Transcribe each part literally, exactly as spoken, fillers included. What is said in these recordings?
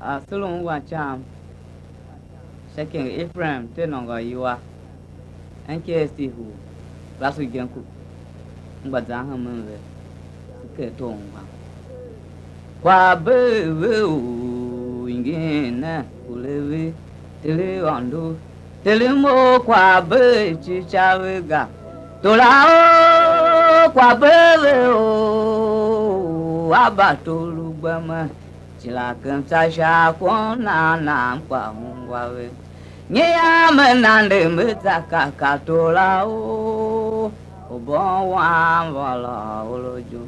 A sule ungwan cam sha ikenge Efraim, te nôngo iwa, N K S T hur, Lasu Igenku, m gba zan hemen ve, se ker tor ungwan. Kwagh bee ve u ngin ne, kure ve, Tere Aôndo, Tere mo, kwagh bee cica ve ga. Tora o, kwagh bee ve o, a mba tor u gbemen. Cila ken tsa sha kwagh u nan nan kpa ungwa ve. Nyian me nande me za ka ka tora o, u bon wam vôrô orojo.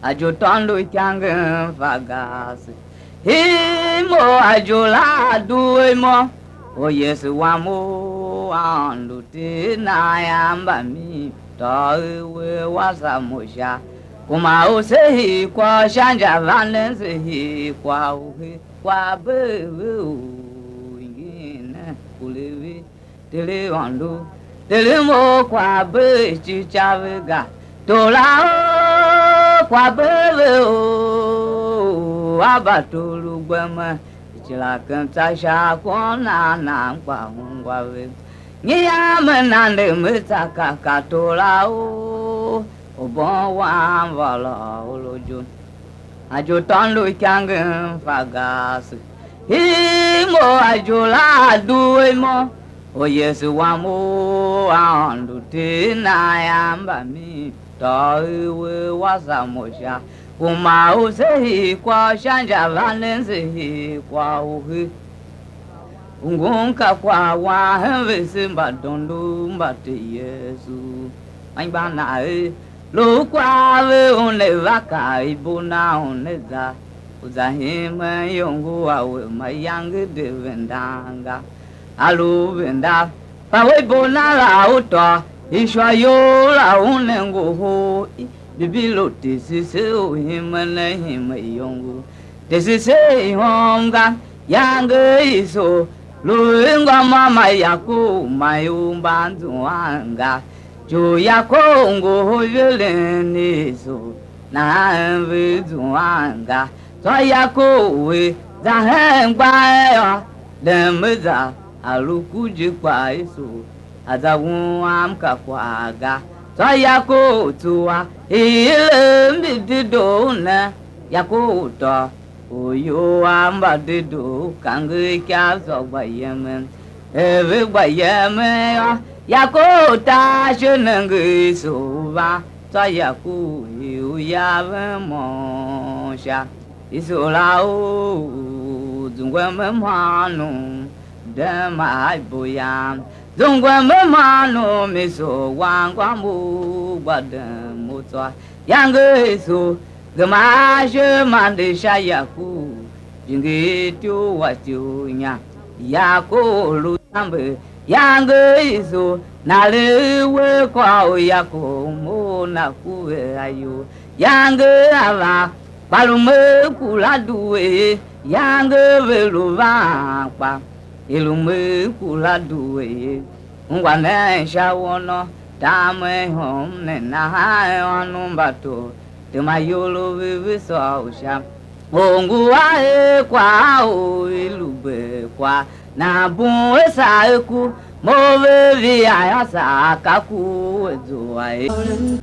A jo tôndo ikangen fa gase. Hii mo a jo la a due mo, o Yesu wam u Aôndo Ter nan yam mba mi, tôô u we wasa mo sha. Kuma u se hii kwagh sha inja vanden se hii kwagh u he, kwagh bee ve u ngin ne, kure ve, Tere Aôndo, Tere mo, kwagh bee cica ve ga. Tora o, kwagh bee ve o, a mba tor u gbemen. Cila ken tsa sha kwagh u nan nan kpa ungwa ve. Nyian me nande me za ka ka tora o, u bon wam vôrô orojo. A jo tôndo ikangen fa gase. Hii mo a jo la a due mo, o Yesu wam u Aôndo Ter nan yam mba mi, tôô u we wasa mo sha. Kuma u se hii kwagh sha inja vanden se hii kwagh u he. U ngun ka kwagh wan hen vese mba dondo mba te Yesu. Anmgbian na er, lu u kwagh ve u ne va kaa ibo na u ne za, u za himen iyongo a we mayange de vendan ga. A lu u vendan, kpa we ibo na la u tôô, ishô you la u ne ngohol i, bibilo tese se u himen a hime iyongo. Tese se ihom ga, yange i so, lu i ngô môm ma Yakob man ior mban zuan ga. Ci u Yakob ngohol iveren i so, nahan ve zuan ga. Tsô Yakob we za hen mgbaen yô, dem me za a lu ku je kpaa i so, a za wam ka kwagh ga. Tsô Yakob tsuwa ilev mbi dedoo ne, Yakob tôô uior a mba dedoo, kange ikav zô gba yemen. Er ve gba yemen yô, Yakob ta ashe nenge Esau van, tsô Yakob hii uyaven môm sha. Esau la u zungwe me mhôônom, dem a ibo yam. Zungwe me mhôônom, Esau wan ngô mo, gba dem mo tsô. Yange Esau gema ashe mande sha Yakob, jingir ityough a ityough inya. Yakob lu zamber, yange Esau na le we kôr u Yakob mough na ku ve ayol. Yange a va, kpa lu me kura due ye, yange ve lu vaan kpa i lu me kura due ye. Ungwa nen sha won u tamen ihom ne nahan ônov mba tor, tema iyolough ve ve sôr u sha. Or ngu a er kwagh a or i lu gber kwagh, nan bum a saa a ku, mo ve via yô, saa ka ku a zua er.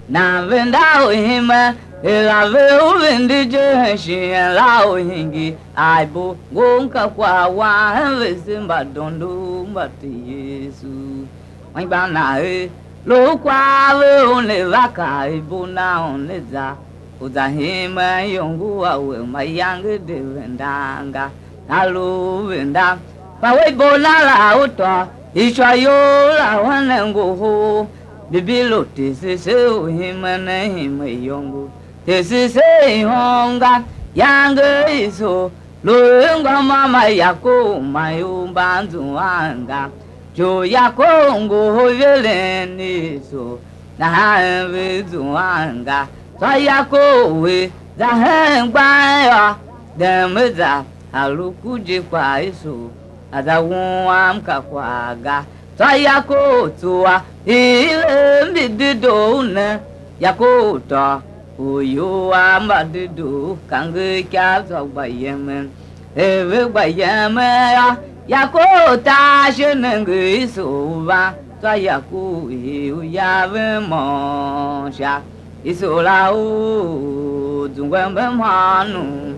Nan venda u himen, er a ve u vindi je hen shighe la u hingir a ibo, ngun ka kwagh wan hen vese mba dondo mba te Yesu. Anmgbian na er, lu u kwagh ve u ne va kaa ibo na u ne za, u za himen iyongo a we mayange de vendan ga, a lu u vendan, kpa we ibo na la u tôô, ishô you la u henen ngohol, bibilo tese se u himen a hime iyongo, tese se ihom ga, yange i so, lu er ngô môm ma Yakob man ior mban zuan ga. Ci u Yakob ngohol iveren i so, nahan ve zuan ga. Tsô Yakob we za hen mgbaen yô, dem a za a lu ku je kpaa i so, a za wam ka kwagh ga. Tsô Yakob tsuwa ilev mbi dedoo ne, Yakob tôô uior a mba dedoo, kange ikav zô gba yemen. Er ve gba yemen yô, Yakob tar ashe nenge Esau van, tsô Yakob hii uyaven môm sha. Esau la u zungwe mbe mhôônom,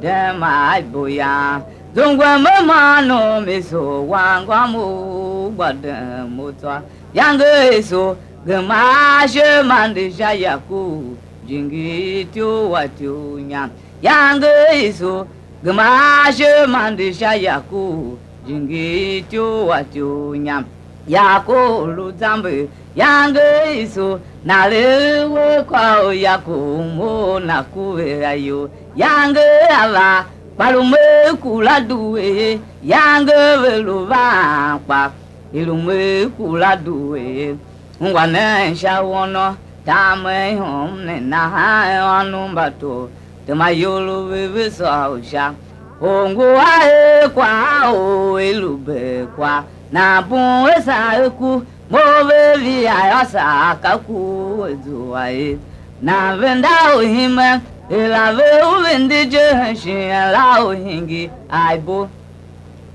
dem a ibo yan. Zungwe mbe mhôônom, Esau wan ngôm u gba dem u tsô. Yange Esau gema ashe mande sha Yakob, jingir ityough a ityough nyam. Yange Esau gema ashe mande sha Yakob, jingir ityough a ityough nyam. Yakob lu zamber yange Esau, na le we kôr u Yakob mough na ku ve ayol. Yange a va, kpa lu me kura due, yange ve lu vaan kpa. I lu me kura due. Ungwa nen sha wono, tamen ihom ne nahan ônov mba tor, tema iyolough ve ve sôr u sha. Or ngu a er kwagh a or i lu bee kwagh, nan bun a saa a ku, mo ve via yô, saa ka ku a zua ye. Nan ve nda u himen, er a ve u vindi je hen shighe la u hingir a ibo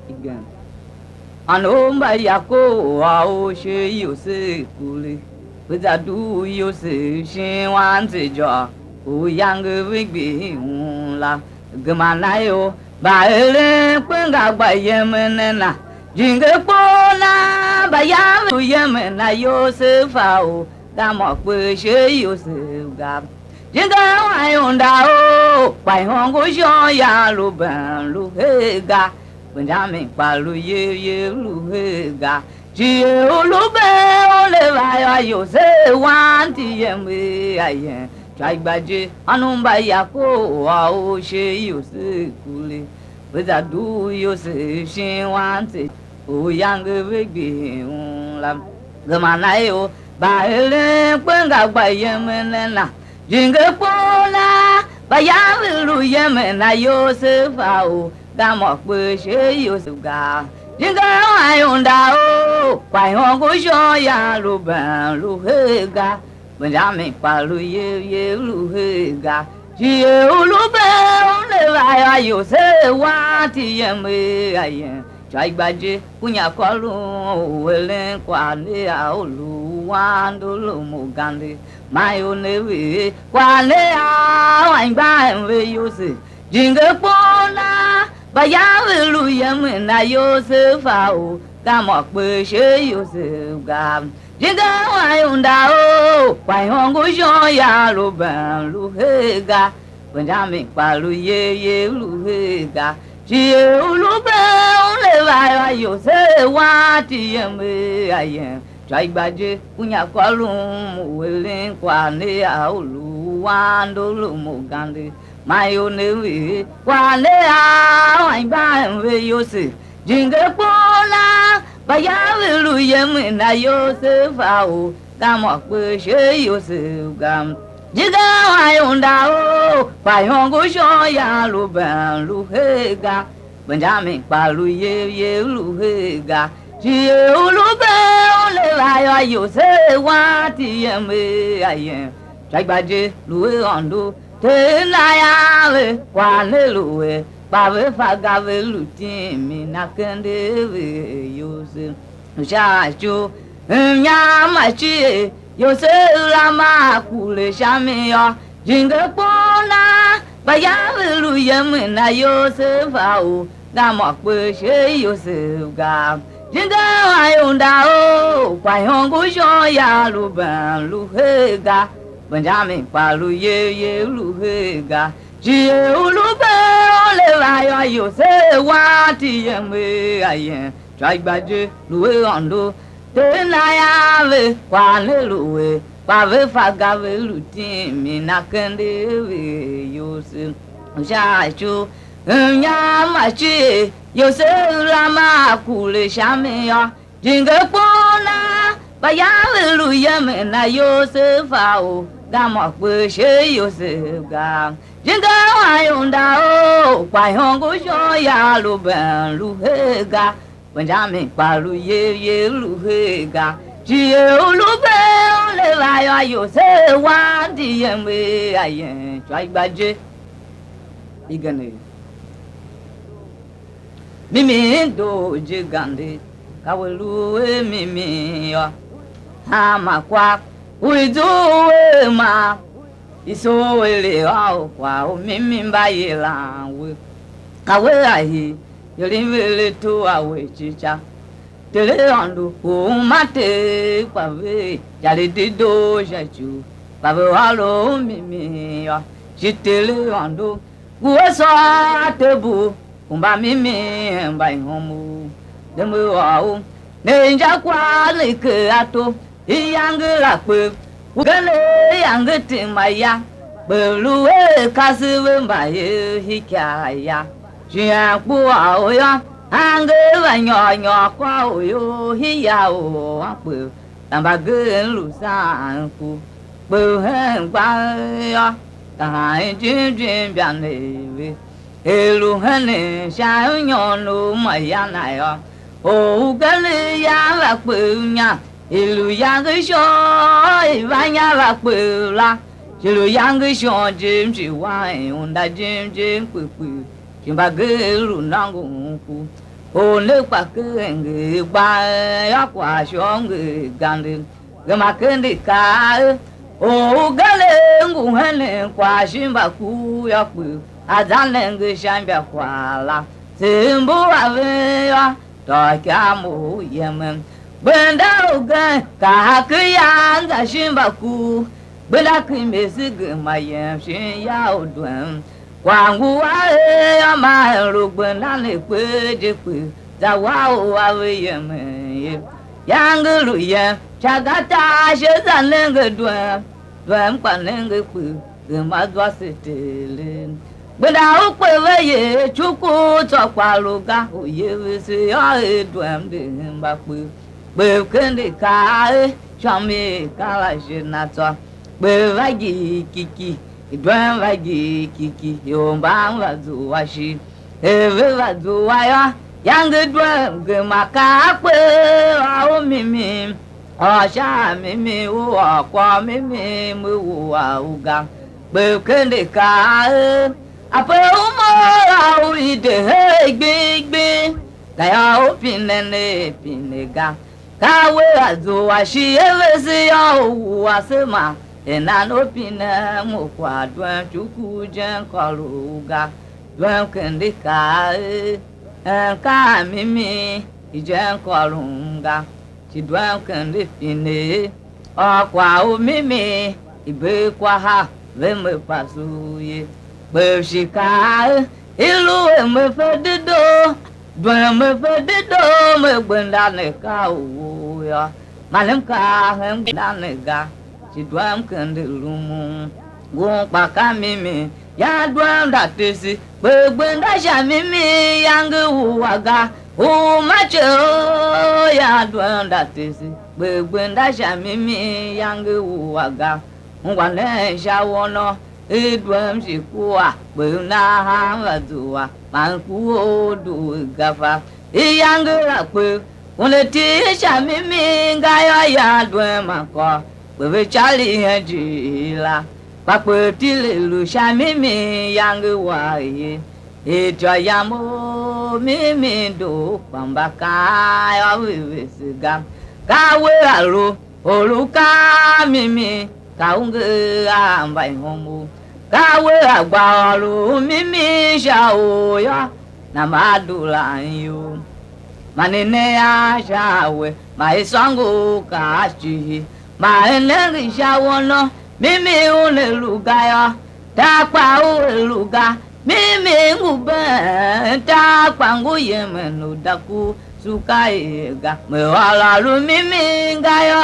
igen. Ônov mba Yakob ôr u she Yosev kure, ve za dugh Yosev shin anzejôô u yange ve gbihi un la. Gema na ior, mbaeren kpe nga gba yemen a na, jingekpoo na mbayan ve lu yemen a Yosev a u ga mô kpe she Yosev ga. Jingeh wan ior nda o, kpa ihongo shon yan lu been lu her ga. Benjamin kpa lu yev yev lu her ga. Shi er u lu been u ne va yô, Yosev wan ti yem er a yen. Tsô i gba je, ônov mba Yakob ôr u she Yosev kure, ve za dugh Yosev shin anze u yange ve gbihi un la. Gema na ior, mbaeren kpe nga gba yemen a na, jingekpoo na mbayan ve lu yemen a Yosev a u ga mô kpe she Yosev ga. Jingeh wan ior nda o, kpa ihongo shon yan lu been lu her ga. Benjamin kpa lu yev yev lu her ga. Shi er u lu been u ne va yô, Yosev wan ti yem er a yen. Tsô i gba je, ku nyakôron u eren kwagh ne a u lu wan ndor u mo gande. Man ior ne ver kwagh ne a anmgbian ve Yosev. Jingekpoo na mbayan ve lu yemen a Yosev a u ga mô kpe she Yosev ga. Jingeh wan ior nda o, kpa ihongo shon yan lu been lu her ga. Benjamin kpa lu yev yev lu her ga. Shi er u lu been u ne va yô, Yosev wan ti yem er a yen. Tsô i gba je, ku nyakôron u eren kwagh ne a u lu wan ndor u mo gande. Man ior ne ver kwagh ne a anmgbian ve Yosev. Jingekpoo na mbayan ve lu yemen a Yosev a u ga mô kpe she Yosev ga. Jingeh wan ior nda o, kpa ihongo shon yan lu been lu her ga. Benjamin kpa lu yev yev lu her ga. Shi er u lu been u ne va yô, Yosev wan ti yem er a yen. Tsô i gba je, lu er Aôndo Ter na yan ve, kwagh ne lu er, kpa ve fa ga, ve lu timin a kende ve Yosev. Lu sha ci u mnyam ma cie, Yosev la maa kure sha mi yô, jingekpoo na mbayan ve lu yemen a Yosev a u ga mô kpe she Yosev ga. Jingeh wan ior nda o, kpa ihongo shon yan lu been lu her ga. Benjamin kpa lu yev yev lu her ga. Shi er u lu been u ne va yô, Yosev wan ti yem er a yen. Tsô i gba je, lu er Aôndo Ter na yan ve, kwagh ne lu er, kpa ve fa ga, ve lu timin a kende ve Yosev. Sha ci u mnyam ma cie, Yosev la maa kure sha mi yô, jingekpoo na mbayan ve lu yemen a Yosev a u ga mô kpe she Yosev ga. Jingeh wan ior nda o, kpa ihongo shon yan lu been lu her ga. Benjamin kpa lu yev yev lu her ga. Shi er u lu been u ne va yô, Yosev wan ti yem er a yen. Tsô i gba je, igen er Mimi doo je gande, ka we lu a mimi yô. Hanma kwagh u i zough a ma, i soo ere ôô, kwagh u mimi mba yilan we. Ka we a hii, ior i ver ato a we cica. Ter Aôndo u ma Ter kpa ve icar i dedoo sha ci u, kpa ve ôr u mimi yô. Shi Ter Aôndo ngu a sôr a tebu u mbamimi hen mbaihomov. De me ôr u ne injakwagh ne ker ato, iyange la kpe, ugen ayange tema ya, kpe lu er kasev mbayev hikar ya. Shin kpuaa u yô, angev va nyôr nyôr kôr u ior hia u ankpev, la mbagenev lu saan ku. Kpev hen gban yô, ka han jim jim imba ne ve. Er lu henen sha unyon u mayan na yô, or ugen ya va kpev inya, i lu yange ishon i va nya va kpev la, shi lu yange ishon jim shi wain unda jim jim kpekpee, shi mbagenev lu nôngon ku. Or ne kpa ken nger gban yô, kwagh shon nger gande. Gema kende kaa er: Or ugen ngu henen kwagh shin mbakuv yô, kpe a za nenge sha imbakwagh la, seer mbu a ven yô, tôô ikyav mo u yemen. Gbenda ugen ka hake ya nza shin mbakuv, gbenda ki mese gema yem shin ya u dwem. Kwagh ngu a er yô, ma hen lu gbenda ne kpee je kpe, za wa u a ve yemen ye. Yange lu yem, sha ga tar ashe za nenge dwem, dwem kpa nenge kpe, gema zwa se Ter. Gbenda u kpe ve ye, cuku tsô kpa lu ga, u ye vese yô, er dwem de hemba kpe. Kpev kende kaa er: Shôm i kar ashe na tsô. Kpev va gii kiki, i dwem va gii kiki, ior mban va zua shi. Er ve va zua yô, yange dwem gema kaa kpev ôr u mimi, ôr sha a mimi, u ôr kwagh u mimi, me wua u ga. Kpev kende kaa er: Ape u mough a u i de her gbing gbing, gayô, u pine ne pine ga. Ka we a zua shi a vese yô, u wua se ma, er nan u pine mo kwagh duen cuku u jen kôr u ga. Duen kende kaa er: Em, ka a mimi i jen kôron ga. Shi duen kende pine er: Ôr kwagh u mimi, i bee kwa ha, ve me pasu ye. Kpev shi kaa er: I lu er me fe dedoo, duen me fe dedoo, me gbenda ne ka u ou yô, man m kaa hen gbenda ne ga, shi duen m kende rumun. Ngun kpa ka mimi, yan duen nda tese, kpe gbenda sha mimi yange wua ga, u ma ce o, yan duen nda tese, kpe gbenda sha mimi yange wua ga. Ungwa nen sha wono, i duen shi kua, kpe u nahan va zua, man ku u due ga fa. Iyange la kpe, una tile sha mimi ga yô, yan duen man kôr, kpe ve car i hen ijiir la, kpa kpe tile lu sha mimi yange wagh ye. Ityô yam u mimi doo, kpa mba kaan yô, ve vese ga. Ka we a lu or u kaan mimi, ka u nger a mbaihomov. Ka we a gba ôr u mimi sha or yô, nana ma a doola iyol. Man i ne a sha a we, man i sôngo u kar cihi, man i nenge sha wono, mimi una lu ga yô, tar kpa una lu ga, mimi ngu been, tar kpa ngu yemen u daku, su ka er ga, me ôr ôr u mimi ga yô,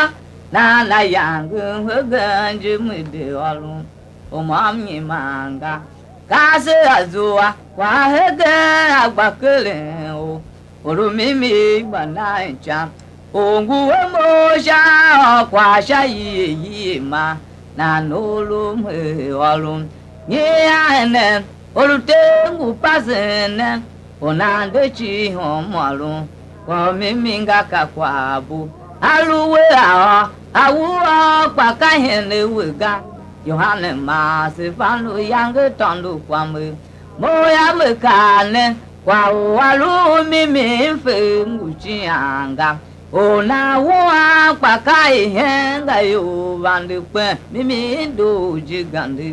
nahan a yange m hegen je me de ôron u môm nyiman ga. Ka ase a zua kwagh hegen a gba keren u, or u mimi gba nan ican, u ngu a mough sha ôr kwagh sha yie yie ma, nan u lu m hee ôron. Nyi a enen, or u Ter ngu pasen ne, u nan de cii hom ôron, kwagh u mimi nga ka kwaghbo. Aluer a ôr, a u ôr kpa ka hen a we ga. Yohane man Sefanu yange tôndo kwamegh. Mo yô, me kaa ne, Kwagh u a lu u mimi m fe ngu cian ga, u nan wuan kpa ka ihen ga ior vande kpen, mimi m doo je gande,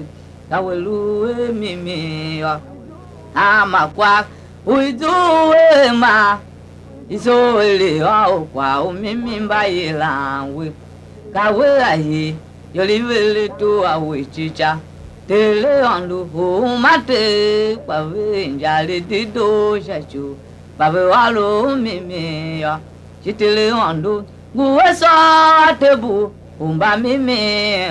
ka we lu a mimi yô. Hanma kwagh u i dugh er ma i soo ere yô, u kwagh u mimi mba yilan we, ka we a hii. Ior i ve le doo a we cica. Ter Aôndo u uma Ter kpa ve injar i dedoo sha ci u mba ve ôr u mimi yô. Shi Ter Aôndo ngu a sôr a tebu u mbamimi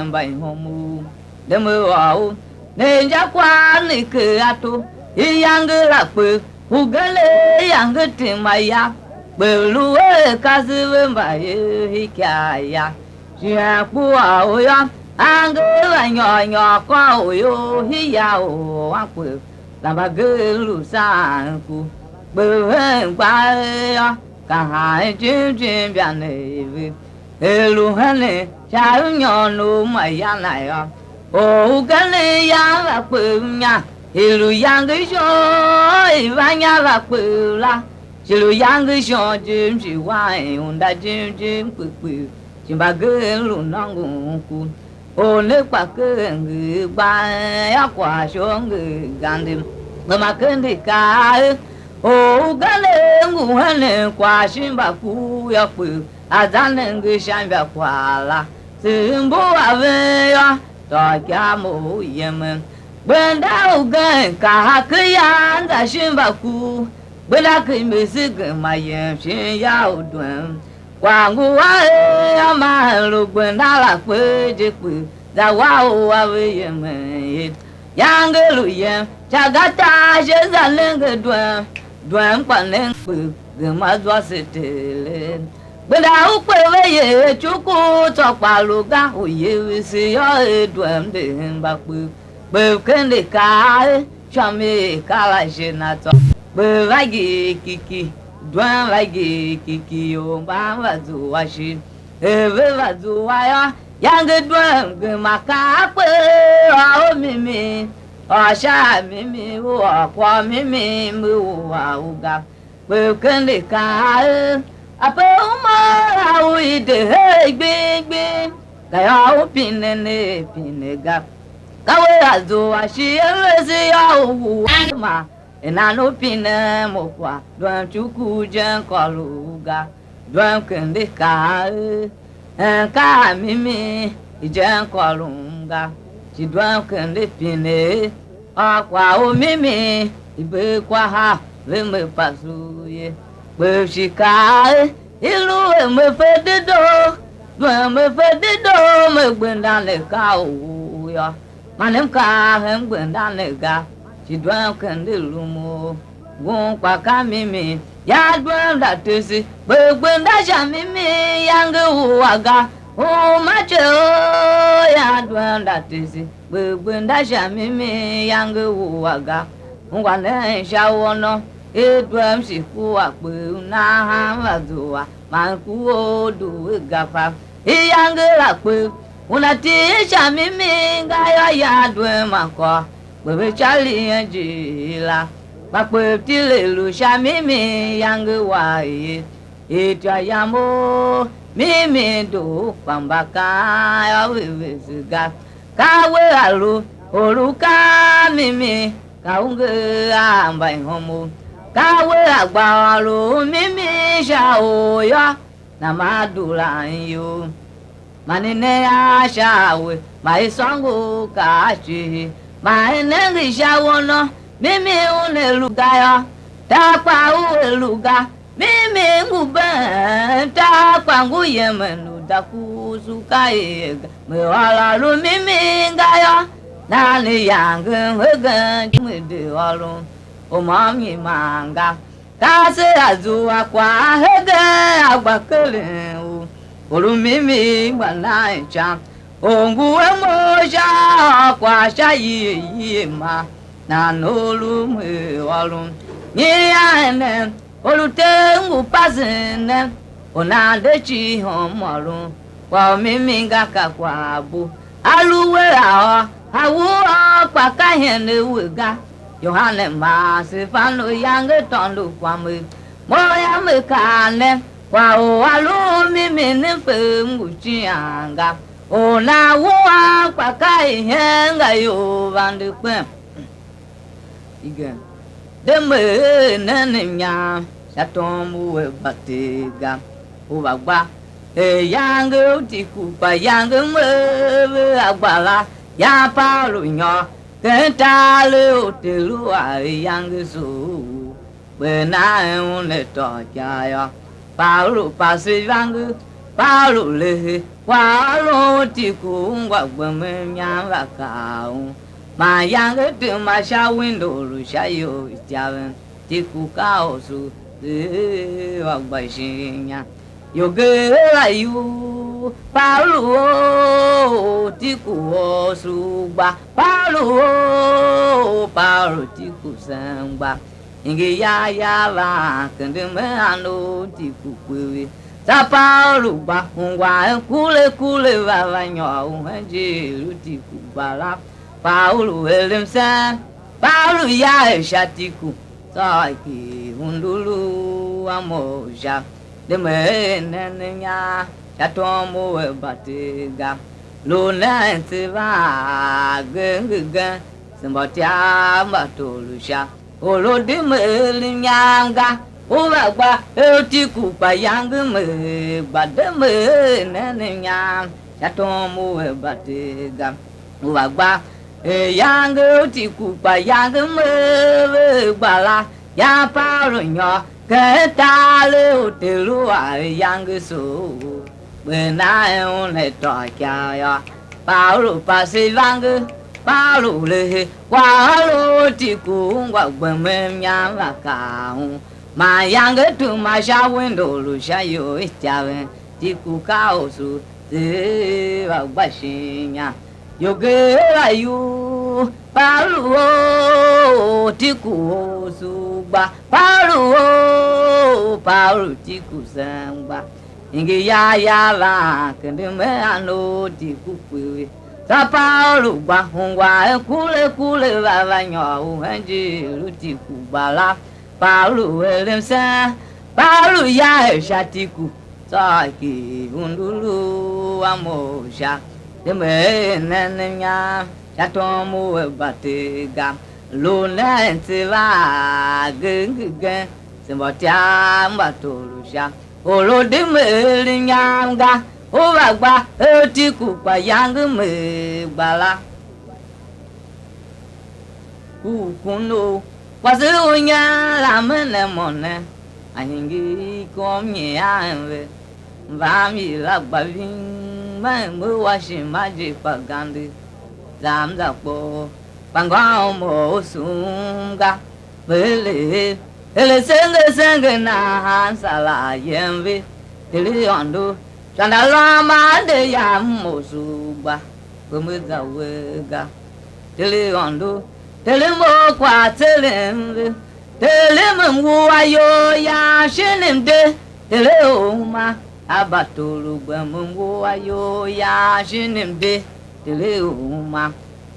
mba ihomov. Dem a ôr u ne injakwagh ne ker ato, iyange la kpe ugen er iyange tema ya, kpe lu er ka se ve mba er hikar ya. Shin kpuaa u yô, angev va nyôr nyôr kôr u ior hia u ankpev la mbagenev lu saan ku. Kpe ven gba yô, ka han jim jim ya ne i ve, er lu henen sha u nyôr u mayan na yô. Or ugen yan va kpev inya, i lu yange ishon i va nya va kpev la, shi lu yange ishon jim shi wain unda jim jim kpekpee, shi mbagenev lu nôngon ku. Or ne kpa ken ngi gban yô, kwagh shon ngi gande. Gema kende kaa er: Or ugen ngu henen kwagh shin mbakuv yô, kpe a za nenge sha imbakwagh la. Se mbu a ven yô, tôôikyaa mo u yemen. Gbenda ugen kaha ken ya, za shin mbakuv, gbenda ken imese gema yem shin ya u duen. Kwagh ngu a er a ma lu gbenda la kpee je kpee, za wa u a ve yemen ye. Yange lu yem sha gata ashe, za nenge duen, duen kpa nenge kpee, gema zwa se Ter. Gbenda u kpe ve ye cuku tsô kpa lu ga, u ye vese yô, er duen de hemba kpee. Kpe kende kaa er: Shon me er ka la je na tsô. Kpe va gir kiki, duen va gir kiki, ior mban va zua shi. Er ve va zua yô, yange duen gema kaa kpe, ôr u mimi, ôr sha a mimi, u ôr kwagh u mimi, me u a u ga. Kpe kende kaa er: Ape u mough a u i de her gbing gbing, gayô, u pine ne pine ga. Ka we a zua shi a vese yô, u wua ma, er nan u pine mo kwagh, duen cuku u jen kôr u ga. Duen kende kaa er: Hen ka a mimi, ijen kôrom ga. Shi duen kende pine er: Ôr kwagh u mimi, i bee kwa ha ve, me pasu ye. Kpe shi kaa er: I lu er me fe dedoo, duen me fe dedoo, me gbenda ne ka u u yô. Man m kaa hen gbenda ne ga, shi duen kende lumun ngun kpa ka mimi, ya duen da tese, kpe gbenda sha mimi, yange wua ga, u ma ce o, ya duen da tese, kpe gbenda sha mimi, yange wua ga. Ungwa nen sha wono, i duen shi kua kpe u nahan va zua, man ku u due ga fa. Iyange la kpe una tii sha mimi ga yô, ya duen ma kôr, kpe ve ca lihen jighilaa, kpa kpe tile lu sha mimi yange wagh ye. Ityô yam u mimi doo, kpa mba kaan yô, ve vese ga. Ka we a lu or u kaan mimi, ka u nger a mbaihomov. Ka we a gba ôr u mimi sha or yô, nana maa duran iyol. Man i ne a sha a we, man i sôngo ka a cii, man i nenge sha wono, mimi una lu ga yô, tar kpaa una lu ga, mimi ngu been, tar kpa ngu yemen u da kusu ka i er ga. Me ôr ôr u mimi ga yô, nahan i yangem hegen, me de ôron u môm nyiman ga. Ka se a zua kwagh hegen a gba keren u, or u mimi gba nan ican. Or ngu a mo sha ôr kwagh sha yie yie ma, nan or u me ôron. Nyi a enen, or u Ter ngu pasen ne, u nan de cii hom ôron. Kwagh u mimi nga ka kwaghbo. Aluer a ôr, a u ôr kpa ka hen a we ga. Yohane man Sefanu yange tôndo kwamegh. Mo yô, me kaa ne, kwagh u a lu u mimi ne mfe m ngu cian ga, or nan wuan kpa ka ihen nga ior vande kpen. Again. De me er nen mnyam sha tom u a gba Ter ga, u va gba er yange u Tiku, kpa yange m er ve a gba la, yan Paulu nyôr ken taale u Teroa er yange zough. Kper nan un atôatyaa yô, Paulu pase ivangeli, Paulu lehe kwaghôron u Tiku ungwa gbemen mnyam va kaa un. Man yange tema sha window lu sha ior ityaven, Tiku ka oso, ee, va gba shin inya. Ior geela yu, Paulu oo, Tiku oso gba, Paulu oo, Paulu Tiku sen gba. Ingi ya ya va kende me ando Tiku kpe ve. Tsô Paulu gba ungwa kure kure va va nyôr u hen ijiir u Tiku gba la. Paulu er msen, Paulu ya er sha Tiku, tsô ki undulu a mough sha. De me er nen inya sha tom u a gba Ter ga. Lu nen tse va genge gen, se mbautyav mba tor u sha. Or u di me er mnyam ga, u va gba er Tiku, kpa yange me gba de me er nen mnyam sha tom u a gba Ter ga. U va gba er yange u Tiku, kpa yange me ve gba la, yan Paulu nyôr ken taale u Teroa er yange soo. Kper nan un atôatyaa yô, Paulu pase ivangeli, Paulu lehe kwaghôron u Tiku ungwa gbemen mnyam va kaa un. Man yange tema sha window lu sha ior ityaven, Tiku ka oso, se va gba shin inya. Ior geela yu, Paulu oo, Tiku oso gba, Paulu oo, Paulu Tiku sen gba. Ingi ya ya va kende me ando Tiku kpe ve. Tsô Paulu gba ungwa kure kure va va nyôr u hen ijiir u Tiku gba la. Paulu er msen, Paulu ya er sha Tiku, tsô ki undulu a mough sha. De me er nen mnyam sha tom u a gba Ter ga. Lu nen tse va genge gen, se mbautyav mba tor u sha. Or u di me er mnyam ga, u va gba er Tiku, kpa yange me gba la. Ku u kun u kwase u nyian la me ne mo ne, a hingir ikom nyian ve. Mvam yila gba ving, me mbe wa shima je kpa gande, zam za kpo, kpa ngôôm u sum ga. Ve le, ele senge senge nahan sala yem ve. Tere Aôndo, sha nda lôôm a de yam mo sugh gba, kpe me za we ga. Tere Aôndo, Tere mo kwagh tserem ve. Tere me m ngu ayol yam shin m de. Tere u uma a mba tor u gbem m ngu ayol yam shin m de. Tere u uma,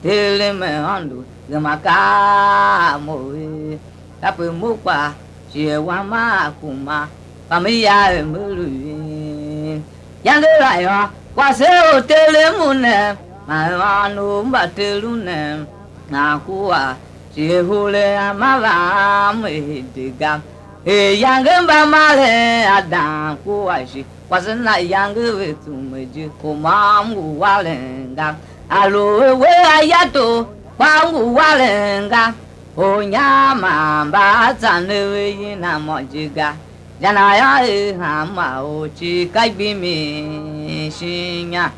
Tere me Aôndo, gema kaa a mo ve. Kape mo kpaa, shighe wam a kuma, kpa me ya er me lu ving. Iyange la yô, kwase u Terem u ne, man ônov mba Ter u ne, nan kua shighe hure a ma va a m er de ga. Er iyange mba maren a dang kua shi, kwase na yange ve tsume je, u môm ngu waren ga. A lu a we a ya tor, kpa ngu waren ga. Ornyar man mba a tsa ne ve yin a mo je ga, za na yô, er hanma or cii ka gbimi shin inya,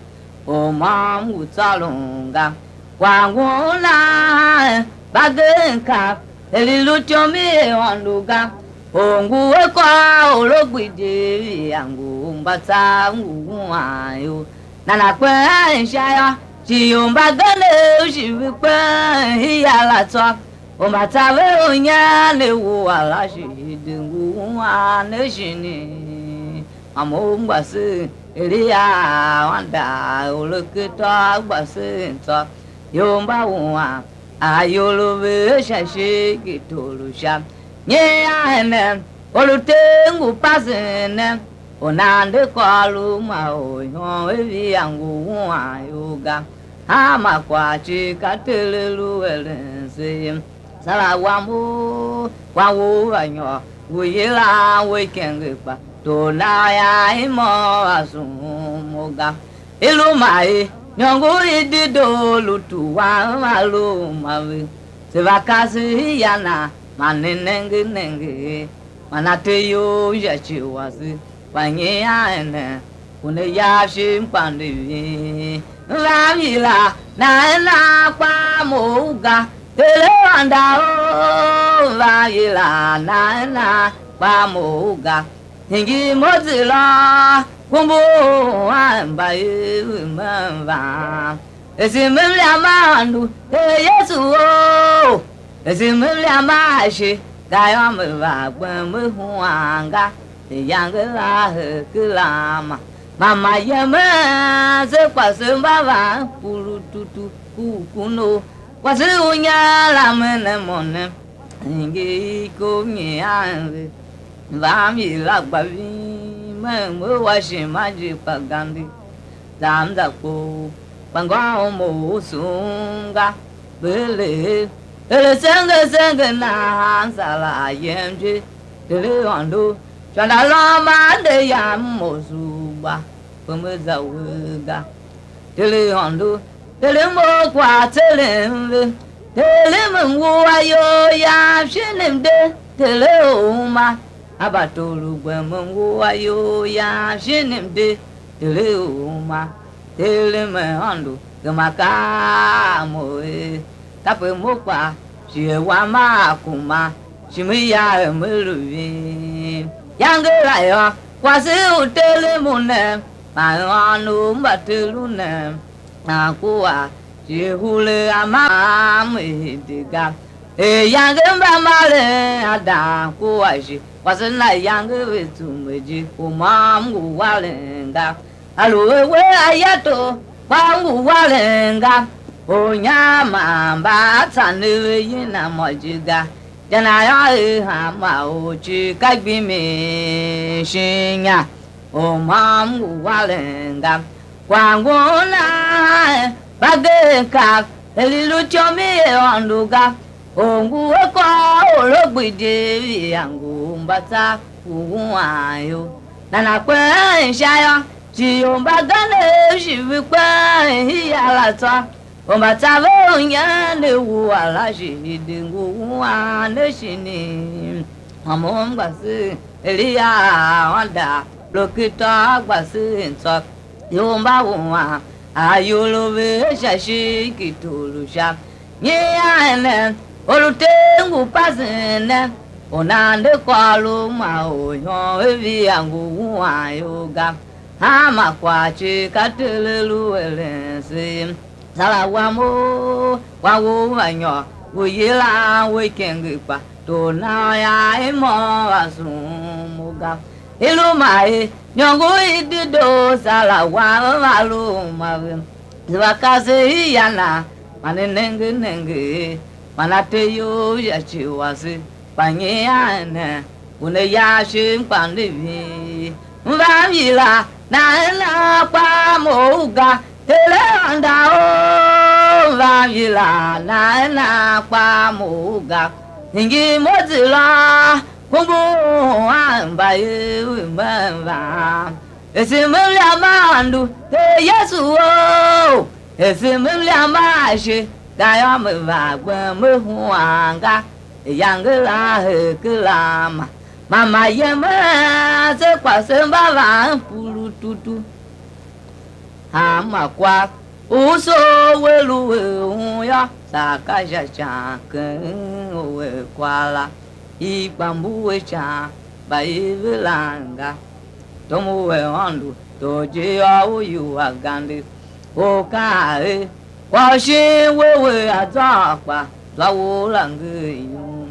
u môm ngu tsôron ga. Kwagh ngun nahan mbagenev kav, er i lu ityom i Aôndo ga, or ngu a kôr or a gbidye via, ngu mbatsav ngu wuan ior. Nana kpen sha yô, shi ior mbagenev shi ve kpen hia la tsô. U mba tsa ve u nyian ne wua la shi de ngu wuan ne shinii? Ma mo u mba sen Eliya anda u lu ken atô a gba sen tsô, ior mba wuan Ayol a ve sha ishigh ki torough sha. Nyi a ene, or u Ter ngu pasen ne, u nan de kôr u ma or ihon, er via ngu wuan ior ga. Hanma kwagh cii ka Ter a lu eren se ye. Sara wam u, wan wou va nyôr, ngu yilan we ikenge kpa, tor nan yô, i môm a sughun mo ga. I lu ma i, nôngo i dedoo lu tuwan a lu ma ve. Se va kase i ya na, man ne nenge nenge, man a te iyol sha ci wase, kpa nyi a ene, ku ne yav shin kpande ving. Vam yila, na ena kpa mo u ga, Tere Aôndo o, vam yila, na ena kpa mo u ga. Hingir mo zila, kumbur a mbayev mban van. Ese me mliam a Aôndo, er Yesu o, ese me mliam a ashe, gayô, me va gbem me huan ga, iyange la her kera ma. Mama yemen se kwase mba van purututu ku kuno. Kwase u nyian la me ne mo ne, ngi i kov nyian ve. Vam yila gba ving, me me wa shima je kpa gande. Zam za kpoo, kpa ngôôm u sum ga, bele, er senge senge nahan sara yem je. Tere Aôndo, shonda lôôm a de yam mo sugh gba, pe me za we ga. Tere Aôndo, Tere mo kwagh tserem ve. Tere me ngu ayol yam shin mde, Tere u uma. A mba tor u gbe me ngu ayol yam shin mde, Tere u uma. Tere me Aôndo, gema kaa a mo er, kape mo kpaa, shighe wam a kuma, shi me ya er me lu ving. Yange la yô, kwase u Tere mo ne, man Aôndo mba Tere u ne. Nan kua shi hure a mam hide ga. Er yange mba maren a dan kua shi, kwase na yange ve tsume je, u môm ngu waren ga. Aluer we a ya to, kpa ngu waren ga. Ornyar man mba a tsa ne ve yin a mô je ga. Sha na yô, er hanma or cii ka gbimin shin inya. Ormôm ngu waren ga, kwagh ngun nahan mbagenev kav, er i lu ityom i Aôndo ga. Or ngu a kôr or a gbidye via ngu mbatsav u wuan ior. Nana kpen sha yô, shi ior mbagenev shi ve kpen hia la tsô. Or mba tsa ve u nyen ne wua la shi hide ngu wuan ne shinii. Môm gba se Eliya a ônda, Lokitô gba se tsô, ior mba wuan ayol a ve sha ishigh ki torough sha. Nyi a ene, or u Ter ngu pasen ne, u nan de kôr u ma or ihon, er via ngu wuan ior ga. Hanma kwagh cii ka Ter a lu eren se. Sara wam u, wan wou va nyôr, ngu yilan we ikenge kpa, tor nan yô, i môm a sughun mo ga. I lu ma i, nôngo i dedoo, sara wam va lu ma ve. Se va kase i ya na, man i nenge nenge, man a te iyol sha ci wase. Kpa nyian ne, u ne ya shi mkpande ving. M va m yila, nahan nan kpa mo u ga, Tere Aôndo o, m va m yila, nahan nan kpa mo u ga. Hingir mo zila, kumbur a mbayev mban van. Ese me mliam a Aôndo, Ter Yesu o, ese me mliam a ashe, gayô, me va gbem me huan ga. Iyange la her kera ma, mama yemen se kwase mba van purututu. Hanma kwagh u soo we lu er un yô, saa ka sha ican ken u er kwagh la, i gba mbu we ican mba i ve lan ga. Tom u er Aôndo tor je yô, u iwua gande. Or kaa er: Kwagh u shin we we a zôô, kpa zwa wou la nger yum.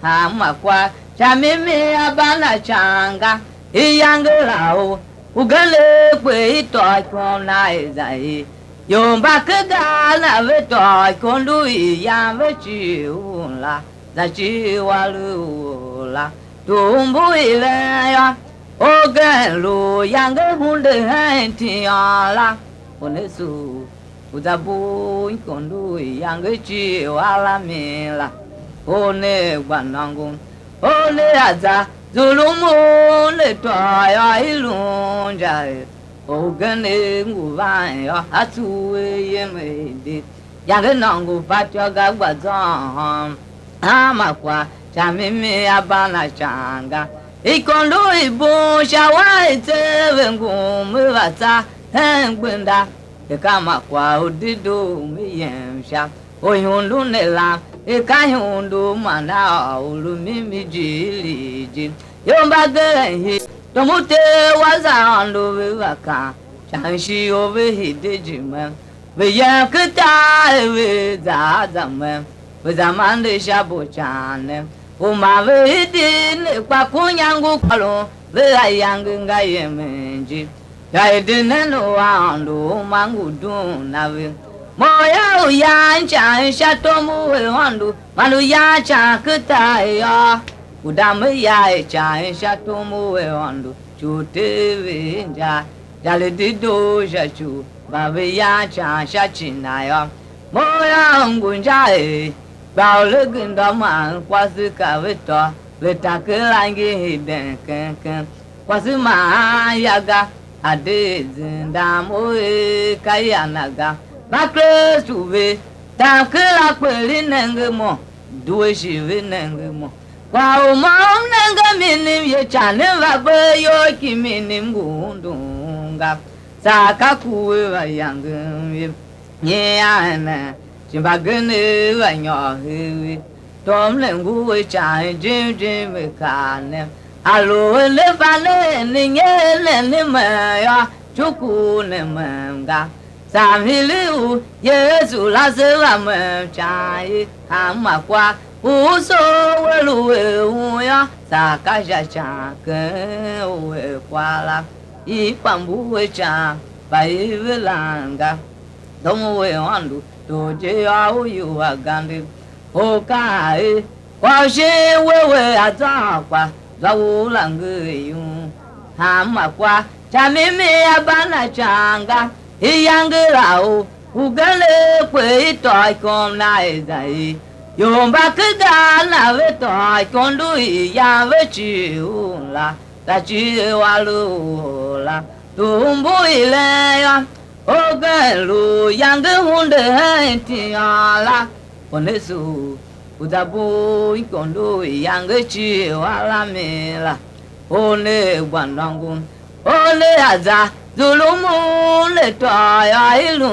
Hanma kwagh sha mimi a ban a ican ga, iyange la u ugen kpe i tôô ikom na i za i Ior mba ke gar na ve tôô ikondo i yan ve cii un la, za cii wa lu u or la, tumbu i ven yô, orgen lu yange hunde hen tiôn la, Onesu u za bugh ikondo i yange cii u a la mi la, or ne gba nôngo, or ne a za zulum u ne tôô yô, i lu inja er orgen ngu van yô, a tsuwe yem er de. Yange nôngo fatyô ga gba zôhôn, hanma kwagh sha mimi a ban a ican ga. Ikondo i bun sha wan i tseegh ve ngum, i va tsa hen gbenda, i ka ma kwagh u dedoo u me yem sha. U ihundu ne lam, i ka ihundu man a ôr u lu mimi jighilii je. Ior mbagenev hii, tom u Ter wa za Aôndo ve va kan, sha mshigh u ve hide jimen, ve yem ken tar er ve za a za mem, ve za mande sha bocan ne. U ma ve hide ne kpa kunya ngu kôron ve ayange nga yemen je. Yô, i de nen u Aôndo uma ngu dughun a ve. Mo yô, u yan ican sha tom u Aôndo, man u yan ican ken tar yô, u dam me ya ican sha tom u Aôndo, ci u Ter ve inja, jale dedoo sha ci u mba ve yan ican sha ci na yô. Mo yô, m ngu inja er gba u le gendô man kwase ka ve tô, ve ta ker angev hiden keng keng. Kwase ma a ya ga, a de zendam u er ka ya na ga. Mba Kristu ve, tam ker a kper i nenge mo, due shi ve nenge mo. Kwagh u mo m nenge minim ye, ican ne va bee iyol ki minim ngu undun ga. Saa ka ku ve va yangem ye. Nyian ne, shi mbagenev va nyôr her ve. Tom ne ngu ve ican jim jim, ve kaa ne, aluer ne fa ne er ne nyer ne ne mem yô, cuku ne mem ga. Sam hili u Yesu la se va mem ican ye, hanma kwagh u u soo we lu er un yô, saa ka sha ican ken u er kwagh la. I kpa mbu ve ican, kpa i ve lan ga. Tom u Aôndo tor je yô, u iwua gande. Or kaa er: Kwagh u shin we we a zôôn kpa zwa wou la nger yum. Hanma kwagh sha mimi a ban a ican ga, iyange la u ugen kpe i tôô ikom na i za i. Ior mba ke gar na ve tôô ikondo i yan ve cii un la, za cii a lu u or la. Tumbu i len yô, orgen lu yange hunde hen tiôn la, Onesu u za bugh ikondo i yange cii u a la mi la, or ne gba nôngo, or ne a za zulum u ne tôô yô, i lu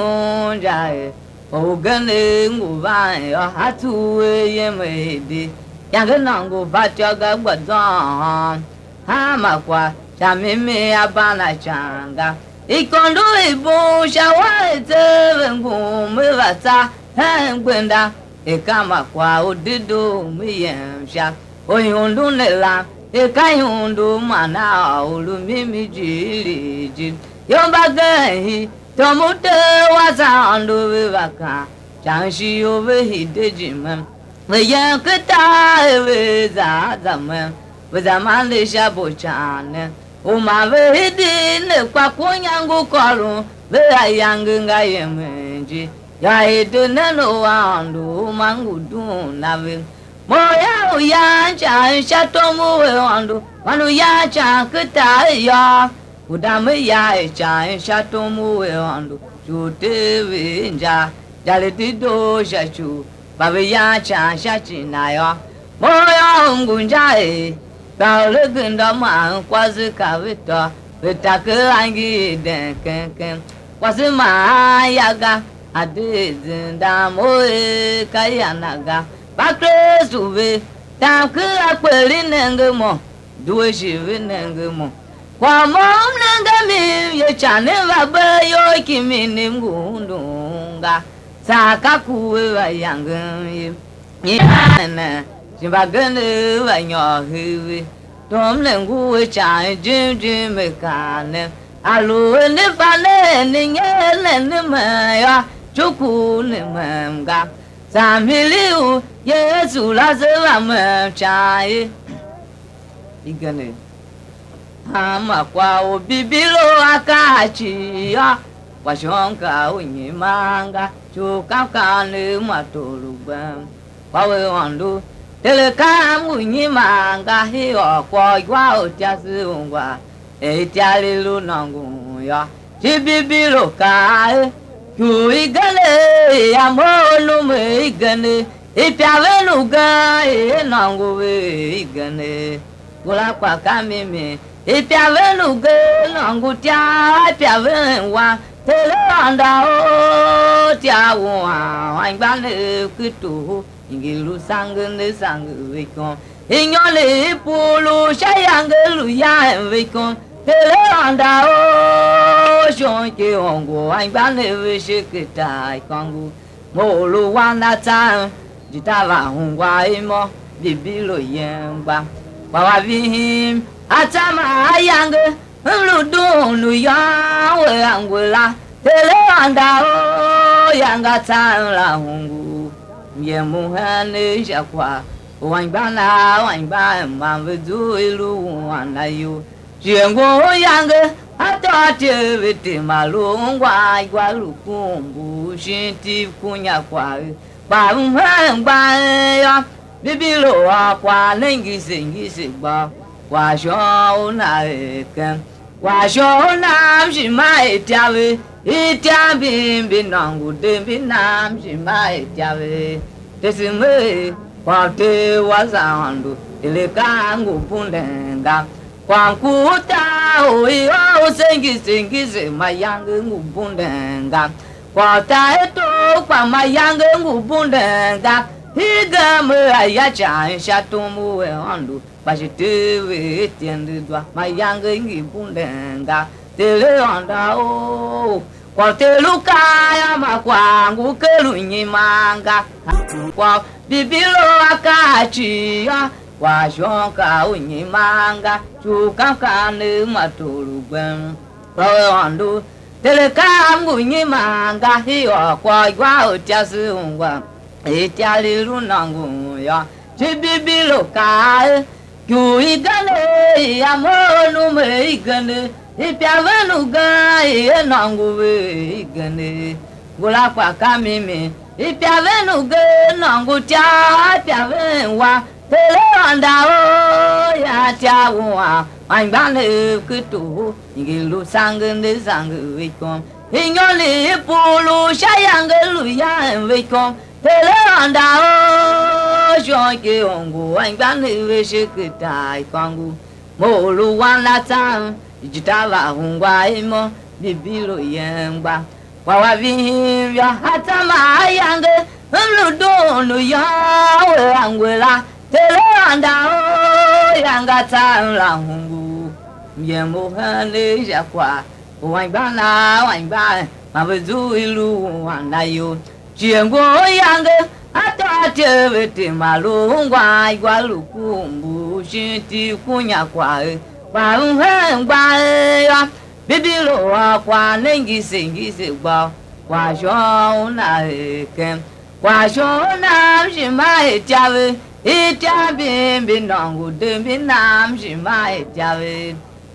inja er orgen ngu van yô, a tsuwe yem er de, yange nôngo fatyô ga gba zôôn. Hanma kwagh sha mimi a ban a ican ga. Ikondo i bun sha wan i tseegh ve ngum, i va tsa hen gbenda, i ka ma kwagh u dedoo u me yem sha. U ihundu ne lam, i ka ihundu man a ôr u lu mimi jighilii je. Ior mbagenev hii, tom u Ter wase Aôndo ve va kaan, sha mshigh u ve hide jimen. Ve yem ken tar er ve za a za mem, ve za mande sha bocan ne. U ma ve hidi ne kpa kunya ngu kôron ve ayange nga yemen je. Yô, i de nen u Aôndo uma ngu dughun a ve. Mo yô, u yan ican sha tom u Aôndo, man u yan ican ken tar yô, u dam me ya ican sha tom u Aôndo, ci u Ter ve inja, jale dedoo sha ci u mba ve yan ican sha ci na yô. Mo yô, m ngu inja er gba u le gendô man kwase ka ve tô, ve ta ker angev den keng keng. Kwase ma a ya ga, a de zendam u er ka ya na ga. Mba Kristu ve, tam ker a kper i nenge mo, due shi ve nenge mo. Kwagh mo m nenge mi ye, ican ne va bee iyol ki mi ne m ngu undun ga, saa ka ku ve va yangem ye. Nyian ne, shi mbagenev va nyôr her ve. Tom ne ngu ve ican jim jim, me kaa ne, Aluer ne fa ne er ne nyer ne ne mem yô, cuku ne mem ga. Sambili u Yesu la se va mem ican ye. Igenegh. Hanma kwagh u Bibilo a kaa cii yô, kwashon ka u nyiman ga, tsughkankam ne ma tor u gbem. Kwa we Aôndo, Tere, ka m ngu nyiman ga, hii ôr kwagh u igwa u ityase ungwa, er ityav i lu nôngon yô. Shi Bibilo kaa er, Ior igen er a mough num er igen, ipyaven ugen er nôngo ve er igen. Ngula kpa ka mimi, ipyaven ugen nôngo ityav, ipyaven wam, Tere Aôndo o, ityav wam, anmgbianev Kristu. Ngi lu sange ne sange ve ikom. Inyônii i pul u sha iyange lu yan ve ikom. Tere Aôndo o, shon ki ongo anmgbianev ve sheke tar ikôngo. Mo u lu wan a tsan, jita va ungwa imo, Bibilo yem gba. Kpa wa vihim a tsa ma ayange, m lu dughun u yôôn we angwe la. Tere Aôndo o, yange a tsan la ungu. Myem u heen ne sha kwagh u anmgbianev anmgbian man ve zur i lu u ana iyol. Shighe ngun yange, atôatyev ve tema lu ungwan igwa lu ku mbu shin tiv ku nya kwagh, kpa m hen mgban yô, Bibilo ôr kwagh ne ngise ngise gbô, kwagh shon u na er ken. Kwagh shon u nam shi ma ityav, ityav mbi mbi nôngo de mbi nam shi ma ityav. Tese mer, kwagh u Ter wa za Aôndo, Tere ka ngu bunden ga. Kwagh mkur utar u i ôr u se ngise ngise mayange ngu bunden ga. Kwagh u tar ato kpa mayange ngu bunden ga. Hegen mer aya ican sha tom u Aôndo. Kpa shi Ter ve atindi zwa, mayange ngi bunden ga. Tere Aôndo o, kwagh u Ter lu kaa yô, ma kwagh ngu ker u nyiman ga. Kwagh u Bibilo a kaa cii yô, kwagh shon ka u nyiman ga, tsughkankam ne ma tor u gbem. Kpa we Aôndo, Tere ka m ngu nyiman ga, hii ôr kwagh u igwa u ityase ungwa, ityav i lu nôngon yô. Shi Bibilo kaa er, Ior igen er a mough num er igen, ipyaven ugen er nôngo ve er igen. Ngula kpa ka mimi, ipyaven ugen nôngo ityav, ipyaven wam, Tere Aôndo o, ya ityav wam, anmgbianev Kristu, ngi lu sange ne sange ve ikom. Inyônii i pul u sha iyange lu yan ve ikom. Tere Aôndo o, shon ki ongo anmgbianev ve sheke tar ikôngo. Mo u lu wan a tsan, jita va ungwa imo, Bibilo yem gba. Kwagh wa vihim yô, a tsa ma ayange, m lu dughun u yôôn we angwe la. Tere Aôndo o, yange a tsa m la ungu. Myem u heen ne sha kwagh u anmgbian a anmgbian, man ve zur i lu u ana iyol. Cie ngun yange, atôatyev ve tema lu ungwan igwa lu ku mbu shin tiv ku nya kwagh, kpa u hen mgban yô, Bibilo ôr kwagh ne ngise ngise gbô, kwagh shon u na er ken. Kwagh shon u nam shi ma er ityav, ityav mbi mbi nôngo de mbi nam shi ma er ityav.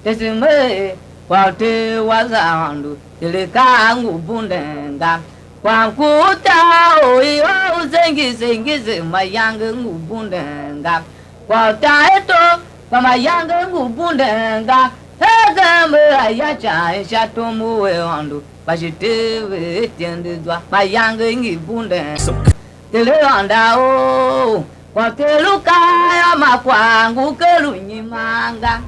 Tese mer, kwagh u Ter wa za Aôndo, Tere ka a ngu bunden ga. Kwagh mkur utar u i ôr u zengi zengi ze mayange ngu bunden ga. Kwagh u tar ato, kpa mayange ngu bunden ga. Hegen mer aya ican sha tom u Aôndo, kpa shi Ter ve atindi zwa, mayange ngi bunden. Tere Aôndo o, kwagh u Ter lu kaa yô, ma kwagh ngu ker u nyiman ga.